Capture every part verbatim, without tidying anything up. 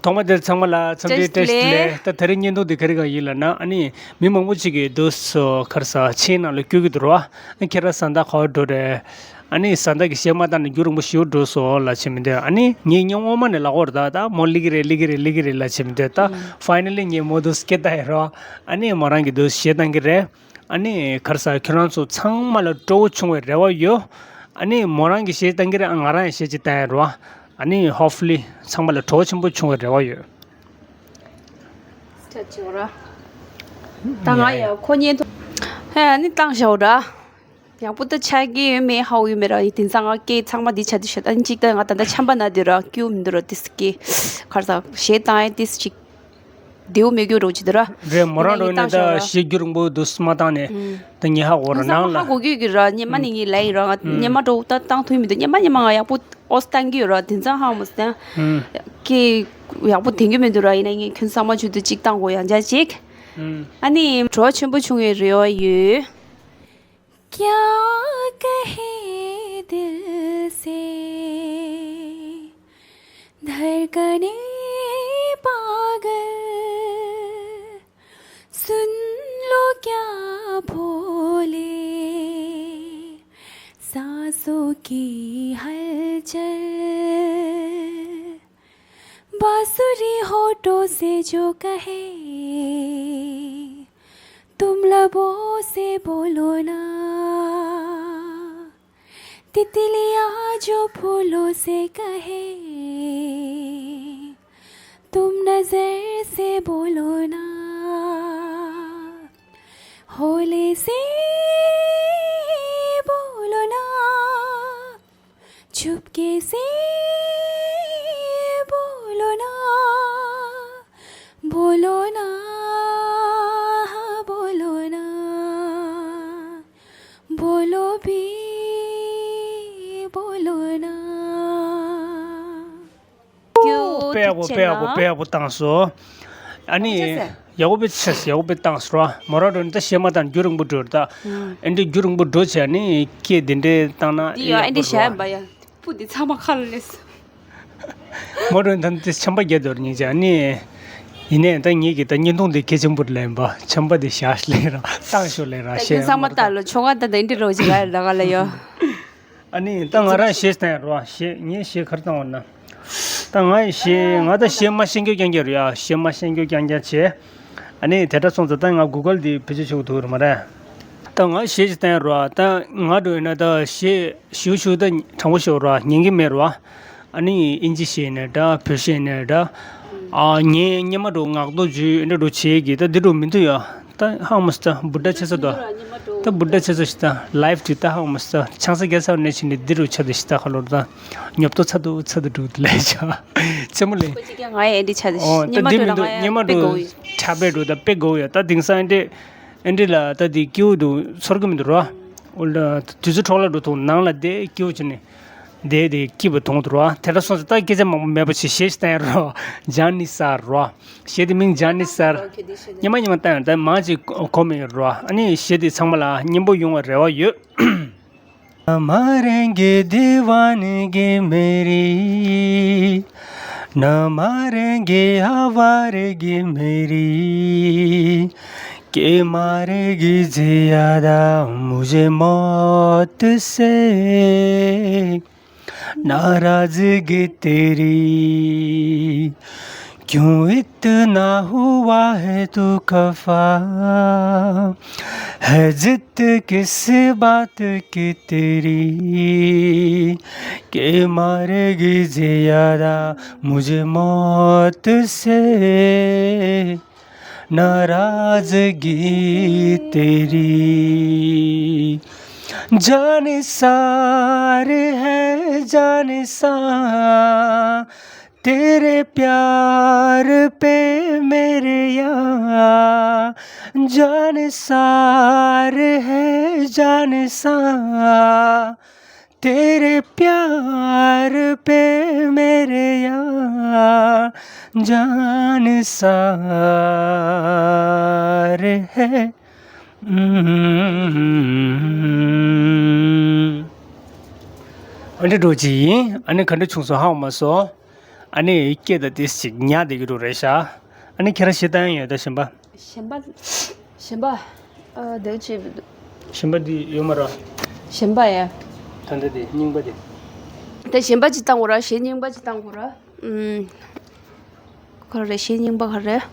ཐོག་མ་དེར་ཚང་མ་ལ་འཚམས་འདྲི་བཀྲ་ཤིས་བདེ་ལེགས། ད་དེ་རིང་བརྙན་ཐུང་འདི་ག་རེ་གང་ཡིན་ལབ་ན། ཨ་ནི་མི་མང་པོ་ཅིག་གིས་འདུག་སེ་ག་རེ་ཟ་ཆེན་ནང་ལ་སྐྱོད་ཀྱི་འདུག་ར། ཨ་ཁྱེད་རང་བཟའ་ཟླ་ག་པར་འགྲོ་རེད། ཨ་ནི་བཟའ་ཟླ་གིས་གཞས་མ་བཏང་ནས་རྒྱུན་རིང་པོ་ཞེ་པོ་འགྲོ་སོང་ལབ་བྱས་མི་འདུག་ཨ་ནི་ངས་སྔོན་མ་ནས་ལབ་ཀྱི་ཡོད་རེད། ད་ད་མོ་སླེབས་ཀྱི་རེད། སླེབས་ཀྱི་རེད། སླེབས་ཀྱི་རེད་ལབ་བྱས་མི་འདུག་ད་ཕའི་ནལ་ལི་ངས་མོ་འདུག་སེ་སྐད་བཏང་ཡོད་ར། ཨ་ནི་མོ་རང་གིས་འདུག་སེ་གཞས་བཏང་གི་རེད། ཨ་ནི་ག་རེ་ཟ། ཁྱོད་རང་ཚོ་ཚང་མ་ལ་སྤྲོ་བོ་བྱུང་བའི་རེ་བ་ཡོད། ཨ་ནི་མོ་རང་གིས་གཞས་བཏང་གི་རེད། ཨ་ང་རང་ཡང་གཞས་ཅིག་བཏང་ཡོད་རེད་བ། ཨ་ནི་ཧོབ་ཕུ་ལི་ཚང་མ་ལ་སྤྲོ་བོ་ཆེན་པོ་བྱུང་བའི་རེ་བ་ཡོད། ཆ་ཆེ་བ་ར། ད་ང་ཡང་ཁོ་བརྙན་ཐུང་། ཧེ། ཨ་ནི་བཏང་བཞག་ར། ཡག་པོ་ད་ཆགས་ཀྱི་ཡོད་མེད་ཧ་གོ་གི་མེད་ར། དེང་སང་ང་སྐད་ཚང་མ་འདི་ཆགས་འདི་ཤོད། ཨ་ནི་གཅིག་ད་ང་ད་ལྟ་ཆམ་པ་ན་འདི་ར་སྐྱུག་མི་འདུག་ར། ཏིས་ཀི་ག་རེ་ཟ། གཞས་བཏང་ཡ་ཏིས་ཅིག་བདེ་པོ་མེད་རྒྱུ་རོགས་བྱེད་དོ་ར། རེད། མོ་རང་འགྲོ་ནས་ད་གཞས་རྒྱུན་རིང་པོ་འདུག་སེ་མ་བཏང་ནས། ཨུམ། ད་ངས་ཧ་གོ་ར། ནང་ལ་ཧ་གོ་གི་ཡོད་ཀྱི་ར། སྔོན་མ་ནས་ངས་ལབ་ཡིན་ར། ང་སྔོན་མ་འགྲོ་ད་བཏང་ཐུབ་མི་འདུག་སྔོན་མ་སྔོན་མ་ང་ཡག་པོ་ཨོ་སི་བཏང་གི་ཡོད་ར། དེང་སང་ཧ་མ་སོང་། ཨུམ། ཀི་ཡག་པོ་དེང་གི་མི་འདུག་ར། ཡིན་ན་ངས་ཁྱོད་ཚང་མ་ཆུ་དུ་གཅིག་བཏང་དགོས་ཡང་བྱ་ཅིག་ཨུམ། ཨ་ནི་བྲོ་ཆེན་པོ་བྱུང་བའི་རེ་བ་ཡོད། क्या कहे दिल से धड़कने पागल, सुन लो क्या भोले सांसों की हलचल। बांसुरी होठों से जो कहे, तुम लबों से बोलो ना। तितलियां जो फूलों से कहे, तुम नजर से बोलो ना। होले से बोलो ना। चुपके से बोलो ना, बोलो ना, हाँ बोलो ना, बोलो भी, बोलो ना। དཔེ་ཡག་པོ། དཔེ་ཡག་པོ། དཔེ་ཡག་པོ་བཏང་སོང་། ཨ་ནི་ཡག་པོ་དཔེ་ཆ་ཡག་པོ་དཔེ་བཏང་སོང་ར། མོ་རང་འགྲོ་ནས་ད་གཞས་མ་བཏང་རྒྱུན་རིང་པོ་འགྲོ་རེད་ད། ཨ་འདྲ་རྒྱུན་རིང་པོ་འགྲོ་བྱས་ནས་སྐད་འདི་འདྲས་བཏང་ན་འདི་ཡ་ཨ་འདྲ་བྱས་པ་ཡ། སྤུ་འདི་ཚང་མ་ཁ་ལ་སླེབས་སོང་། མོ་འགྲོ་ནས་ད་འདི་ཆམ་པ་བརྒྱབ་འདུག་ར་སྙིང་རྗེ། ཨ་ནི་ཡིན་ནའི་ད་ངེད་ཀྱི་ད་བརྙན་ཐུང་འདི་གལ་ཆེན་པོ་རེད་ལབ་ཡིན་པ། ཆམ་པ་འདི་བཞག་ལེ་ར་བཏང་ཤོག་ལེ་ར། ད་ཁྱོད་ཚང་མ་ལྟ་ལོ། ཆོ་ག་ད་ད་འདི་རོགས་ཅིག་ལ་ལ་ག་ལ་ཡོད། ཨ་ནི་ད་ང་རང་གཞས་བཏང་ཡ་རོ། གཞས། ངས་གཞས་ག་རེ་བཏང་བ་ན། ད་ང་ཡི་གཞས། ང་ད་གཞས་མ་ཤེས་རྒྱུ་རྐྱང་རྐྱང་རེད་ཡ། གཞས་མ་ཤེས་རྒྱུ་རྐྱང་རྐྱང་བྱས། ཨ་ནི་དེ་འདྲ་སོང་ཙང་ད་ང་གུ་གལ་འདི་བེད་སྤྱོད་བྱེད་དགོས་ཐུག་རེད་མ་རེད། ད་ང་གཞས་ཅིག་བཏང་ཡ་རོ། ད་ང་འགྲོ་ཡིན་ན་ད་གཞས་ཞུ་ཞུ་ད་དྲང་པོ་ཤོད་རོ། ཉན་གི་མེད་རོ། ཨ་ནི་ཨིན་ཇི་གཞས་ནས་འདྲ། བོད་གཞས་ནས་འདྲ། ཨ་ངས་སྔོན་མ་འགྲོ་ངག་ཐོག་བརྗོད་འདྲ་འགྲོ་བྱེད་ཀྱི། ད་འདི་འགྲོ་མི་འདུག་ཡ། ད་ཧང་མ་སི་ད་བུ་ཌ་ཆེ་ས་དོ། ད་བུ་ཌ་ཆེ་ས་ཞིག་ད་ལའིབ་ཅིག་ད་ཧང་མ་སི་ད་ཆང་ས་རྒྱ་ས་ནས་ཕྱིན་ནས་འདི་རུ་ཆ་དུ་ཞིག་ད་ཁ་ལོར་ད་ཉོབ་ཏོ་ཚ་དུ་ཚ་དུ་འགྲོ་དུ་ལས་ཆ་ཆེ་མོ་ལེ། ཁོ་ཅིག་ཀྱང་ང་ཡི་ཨེ་འདྲི་ཆ་དུ་ཞིག་ཨོ་ད་ཉི་མ་འདི་འགྲོ་མི་ད་འདུག་ང་ཡི་ཉི་མ་ཨེ་འགྲོ་དགོས་ཡོད། ཁྲ་པེ་འགྲོ་ད་པེ་དགོས་ཡོད། ད་དེང་སང་ཨེ་འདྲི་ཨེ་འདྲི་ལ་ད་དེ་སྐྱིའུ་དུ་ཚོར་གི་མི་འདུག་རོ། འོ་ད་དུས་ཚོད་འཕྲོ་བརླག་འགྲོ་ཐུག་ནང་ལ་བསྡད་སྐྱིའུ་བྱས་ནས། དེ་དེ་སྐྱིད་པ་མཐོང་ཐུབ་རོ། དེ་འདྲ་སོང་ཙང་ད་སྐད་ཆ་མང་པོ་མེད་པ་ཞིག་གཞས་ཤིག་བཏང་ཡ་རོ། ཇཱ་ནི་སར་རོ། གཞས་དེ་མིང་ཇཱ་ནི་སར། སྙན་མ་སྙན་མ་བཏང་ཡ་ད་མང་ཅིག་གོ་མེད་རོ། ཨ་ནི་གཞས་དེ་ཚང་མ་ལ་སྙན་པོ་ཡོང་བའི་རེ་བ་ཡོད། न मारेंगे दीवानगी मेरी, न मारेंगे आवारगी मेरी, के मारेगी ज्यादा मुझे मौत से। नाराजगी तेरी क्यों इतना हुआ है तू खफा, है जिद किस बात की तेरी, के मारेगी ज्यादा मुझे मौत से। नाराजगी तेरी जानिसार है जानिसार, तेरे प्यार पे मेरे यार। जानिसार है जानिसार, तेरे प्यार पे मेरे यार जान सार है। ཨ་ནི་འགྲོ་ཅི་ཡིན། ཨ་ནི་ག་འདྲ་བྱུང་སོང་། ཧ་གོ་མ་སོང་། ཨ་ནི་སྐད་དང་དེ་ཅིག་ཉག་བསྡད་ཀྱི་འདུག་རེད་ཤག་ཨ་ནི་ཁྱེད་རང་གཞས་བཏང་ཡ་ཡོད་ད། གཞན་པ། གཞན་པ། གཞན་པ། ཨ། དེ་ཅི། གཞན་པ་འདི་ཡོད་མ་རེད། གཞན་པ་ཡ། ད་ལྟ་དེ་རྙིང་པ་དེ། དེ་གཞན་པ་ཅིག་བཏང་དགོས་ར། གཞས་རྙིང་པ་ཅིག་བཏང་དགོས་ར། ཨུམ། ག་རེ་རེད། གཞས་རྙིང་པ་ག་རེ་རེད།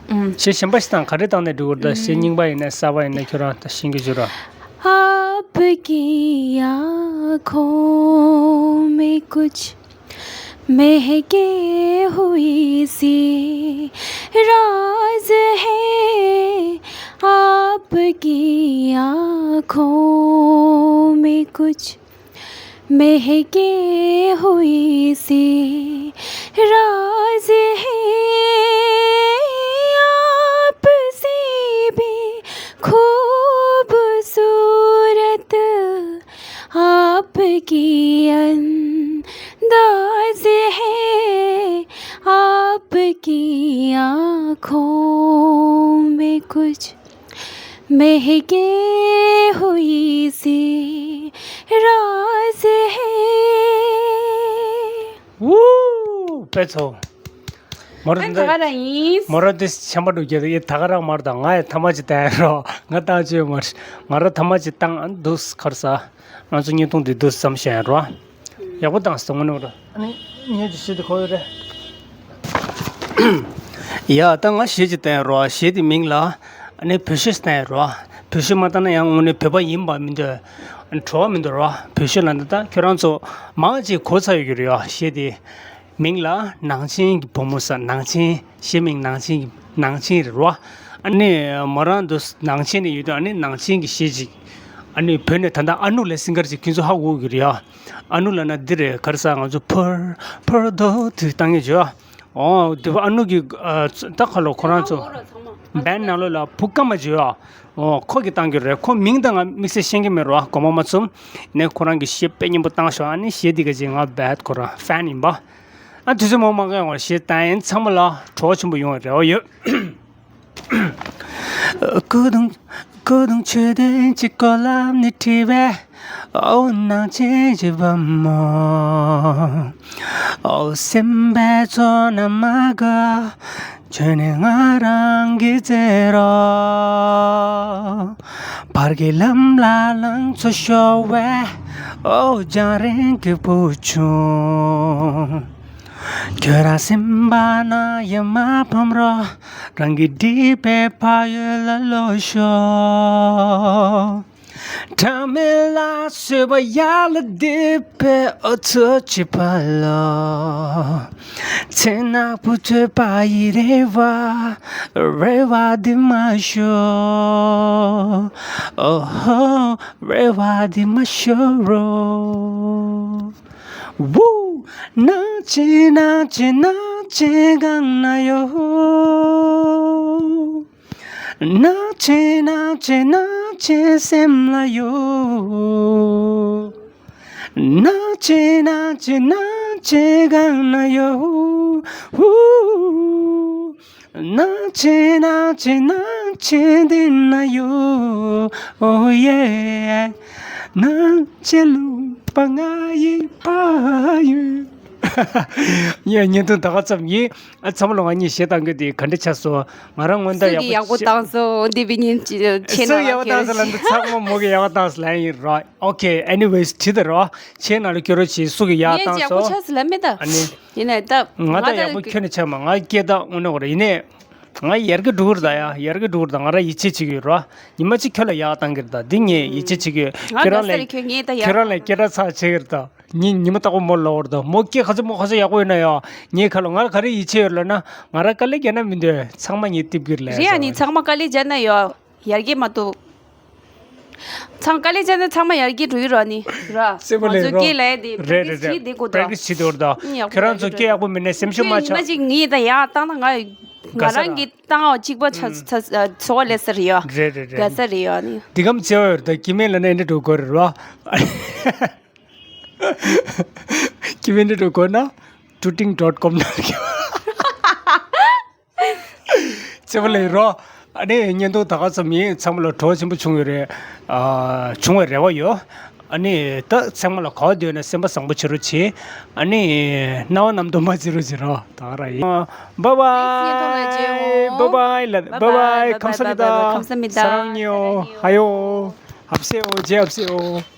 ཨུམ། གཞས་གཞན་པ་ཞིག་དང་ག་རེ་བཏང་ནས་འགྲོ་དགོས་རེད་ད། གཞས་རྙིང་པ་ཡིན་ནའི་གསར་པ་ཡིན་ནའི་ཁྱོད་རང་ད་ཤེས་ཀྱི་བྱོས་ར། आपकी आँखों में कुछ महके हुई सी राज है। आपकी आँखों में कुछ महके हुई सी राज है। आपसे भी खूबसूरत आपकी अंदाज है। आपकी आँखों में कुछ महके हुई सी राज है। ཝུའུ། དཔེ་ཚོ། མོ་ར་ཨ་ནི་ད་ག་རང་ཡིན། མོ་ར་དེ་ཆམ་པ་འགྲོ་རྒྱུ་དེ་ད་ག་རང་མར་དང་། ང་ཡི་ཐ་མ་ཅིག་བཏང་ཡ་རོ། ང་བཏང་ཆོས་མ་རེད། ང་ར་ཐ་མ་ཅིག་བཏང་ཨ་འདུག་ཁར་ས། ང་ཚོ་བརྙན་ཐུང་འདི་འདུག་བརྩམས་བཞག་ཡ་རོ། ཡག་པོ་བཏང་སོང་ངོ་ནོ་ར། ཨ་ནི་ངས་ཀྱི་གཞས་དེ་གོ་ཡོད་རེད། ཡ་ད་ང་གཞས་ཅིག་བཏང་ཡ་རོ། གཞས་དེ་མིང་ལ་ཨ་ནི་བོད་གཞས་བཏང་ཡ་རོ། བོད་གཞས་མ་བཏང་ན་ཡང་དངོས་གནས་བོད་པ་ཡིན་པ་མི་འདོད། བྲོ་བ་མི་འདུག་རོ། བོད་གཞས་ལ་འདི་ད་ཁྱོད་རང་ཚོ་མང་ཅིག་གོ་ཚར་ཡོད་ཀྱི་རེད་ཡ། གཞས་དེ། མིང་ལ་ནང་ཆེན་གྱི་བུ་མོ་ཟེར། ནང་ཆེན། གཞས་མིང་ནང་ཆེན་གྱི། ནང་ཆེན་རེད་རོ། ཨ་ནི་མོ་རང་དུ་ནང་ཆེན་ནས་ཡོད་དུས་ཨ་ནི་ནང་ཆེན་གྱི་གཞས་ཅིག་ཨ་ནི་བོད་ནས་ད་ལྟ་ཨ་ནུ་ལགས་སིང་གར་ཅིག་ཁྱོད་ཚོ་ཧ་གོ་གི་རེད་ཡ། ཨ་ནུ་ལབ་ན་འདི་རེད། ག་རེ་ཟེར། ང་ཚོ་ཕུར་ཕུར་རྡོ་དུས་བཏང་གི་བྱོས། ཨོ་དེ་བ་ཨ་ནུ་གི་ཨ་ད་ཁ་ལོ་ཁོ་རང་ཚོ་བན་ནང་ལོགས་ལ་བུ་སྐར་མ་བྱོས་ཡ། ཨོ་ཁོ་གི་བཏང་གི་རེད། ཁོ་མིང་ད་ང་དམིགས་བསལ་ཤེས་ཀྱི་མེད་རོ། དགོངས་པ་མ་ཚོམས། ནས་ཁོ་རང་གི་གཞས་དཔེ་སྙན་པོ་བཏང་ཤོག་ཨ་ནི་གཞས་འདི་ག་ཅིག་ང་རྦད་ཁོ་རང་ཧྥན་ཡིན་པ། ཨ་དུས་ཚོད་མང་མང་ག་ཡོང་བ་གཞས་བཏང་ཡིན། ཚང་མ་ལ་བྲོ་བ་ཆེན་པོ་ཡོང་བའི་རེ་བ་ཡོད། སྐུ་གདུང་། སྐུ་གདུང་མཆོད་རྟེན་གྱི་སྐོར་ལམ་ནས་བྲིས་པའི། ཨོ་ནང་ཆེན་གྱི་བུ་མོ། ཨོ་སེམས་པའི་ཚོགས་རྣམས་མ་དགའ། ཁྱོད་ནི་ང་རང་གི་རྩེ་རོ། བར་གྱི་ལམ་ལ་ལང་ཚོ་ཤོར་བའི། ཨོ་རྒྱང་རིང་གི་བུ་ཆུང་། ཁྱོད་རང་སེམས་པ་ན་ཡ་མ་ཕམ་རོགས། རང་གི་སྒྲིབ་པའི་ཕ་ཡུལ་ལ་ལོག་ཤོག་ཁྲ་མེ་ལ་སོས་པ་ཡར་ལ་རྡིབ་པའི་ཨོ་ཚོ་ཅི་ཕ་ལོ། ཚེ་ནག་པོ་ཐོས་པ་ཡི་རེ་བ། རེ་བ་འདི་མ་ཤོར། ཨོ་ཧོ། རེ་བ་འདི་མ་ཤོར་རོ། ཝུ། ནང་ཆེན་ནང་ཆེན་ནང་ཆེན་གང་ན་ཡོད། ནང་ཆེན་ནང་ཆེན་ནང་ཆེན་སེམས་ལ་ཡོད། ནང་ཆེན་ནང་ཆེན་ནང་ཆེན་གང་ན་ཡོད། ཝུ། ནང་ཆེན་ནང་ཆེན་ནང་ཆེན་འདི་ན་ཡོད། ཨོ་ཡེ། ནང་ཆེན་ལུང་པ་ང་ཡི་ཕ་ཡུལ། ཡ་བརྙན་ཐུང་ད་ག་ཙམ་ཡིན། ཨ་ཚང་མ་ལོ་ང་གཉིས་གཞས་བཏང་གི་དེ་ག་འདྲ་ཆགས་སོང་། ང་རང་སྔོན་ད་སུ་གི་ཡག་པོ་བཏང་སོང་། འདི་བི་ཉིན་ཆེ་ན་སུ་ཡག་པོ་བཏང་སོང་ལབ་འདུག་ཚང་མ་མོ་གི་ཡག་པོ་བཏང་སོང་ལབ་ཡིན་རོ། Okay, anyways, ཁྲིད་དེ་རོ། ཆེ་ན་ལ་སྐྱོ་རོ་ཆེ་སུ་གི་ཡག་ངས་བཏང་ཡག་པོ་སོང་། ཆགས་སོང་ལབ་མེད་ད། ཨ་ནི། ཡིན་ནའི་ད། ང་ད་ཡག་པོ་ཁྱོད་ནས་ཆགས་མ། ང་སྐད་ད་དངོས་གནས་གོ་ར་ཡིན་ནའི། ང་ཡར་གི་འགྲོ་གི་རེད་ད་ཡ། ཡར་གི་འགྲོ་གི་རེད་ད། ང་ར་ཡིད་ཆེས་བྱེད་ཀྱི་ཡོད་རོ། ཉི་མ་གཅིག་ཁྱོད་ལ་ཡག་བཏང་གི་རེད་ད། འདི་ངས་ཡིད་ཆེས་བྱེད་ཀྱི་ཡོད། ང་ཁྱོད་རང་དགའ་ས་ལས། རེད། ཁྱོད་ངས་ད་ཡག་ཁྱོད་རང་ལས་སྐད་གྲགས་ཚ་བྱེད་ཀྱི་རེད་ད། ཉིན་ཉི་མ་རྟག་པར་མོ་ལབ་ཀྱི་རེད་ད། མོ་སྐད་ག་ཚོད་མོ་ག་ཚོད་ཡག་པོ་ཡོད་ན་ཡ། ངའི་ཁ་ལོ་ང་ལ་ག་རེ་ཡིད་ཆེས་ཡོད་ལབ་ན། ང་ར་དཀའ་ལས་རྒྱག་ན་མི་འདོད། ཚང་མ་ངས་རྟིབ་ཀྱི་རེད་ལབ་རེད། ཨ་ནི་ཚང་མ་དཀའ་ལས་རྒྱག་ན་ཡ། ཡར་རྒྱས་མ་གཏོགས། ཚང་དཀའ་ལས་བྱས་ན་ཚང་མ་ཡར་རྒྱས་འགྲོ་ཡི་རོ་ནི་ར། སེམས་པ་ང་ལས་ཚོ་རོ། སྐད་ལ་དེ་རེད་རེད་practice་བྱེད་རེད། དེ་དགོས་ད། Practice་བྱེད་དེ་འོར་ད། ཨུ་ཡག་པོ་ཁྱོད་རང་ཚོ་སྐད་ཡག་པོ་མེད་ན་སེམས་ཤུགས་མ་ཆག་ཁྱོད་ཉི་མ་གཅིག་ངས་ད་ཡག་བཏང་ན་ང་དགའ་ས་རང་ར། གི་བཏང་བ་གཅིག་པ་ཆ་ཨུ། ཚ་ཚ་ཚོ་བ་ལས་ས་རེད་ཡ། རེད་རེད་རེད། དགའ་ས་རེད་ཡ་ནི། འདི་གམ་བྱེད་འོར་ད་སྐྱེ་དམན་ལ་ན་འདི་འགྲོ་དགོས་རེད་རོ། སྐྱེ་དམན་འདི་འགྲོ་དགོས་ན། ཊུ་ཊིང་ཌོཊ་ཀོམ་ན། ཚེ་བ་ལས་རོ། ཨ་ནི་བརྙན་ཐུང་ད་ག་ཙམ་ཡིན། ཚང་མ་ལ་བྲོ་བ་ཆེན་པོ་བྱུང་ཡོད་རེད། ཨ། བྱུང་བའི་རེ་བ་ཡོད། ཨ་ནི་ད་ཚང་མ་ལ་གོ་བདེ་ན་སེམས་པ་བཟང་པོ་བྱེད་རོགས་བྱེད། ཨ་ནི་རྣ་བ་རྣམ་རྟོག་མ་བརྗེད་རོགས་བྱེད་རོགས། ད་ག་རང་ཡིན། Bye bye. Bye bye. Bye bye. 감사합니다. 사랑해요. 하요. 합세요. 제 합세요.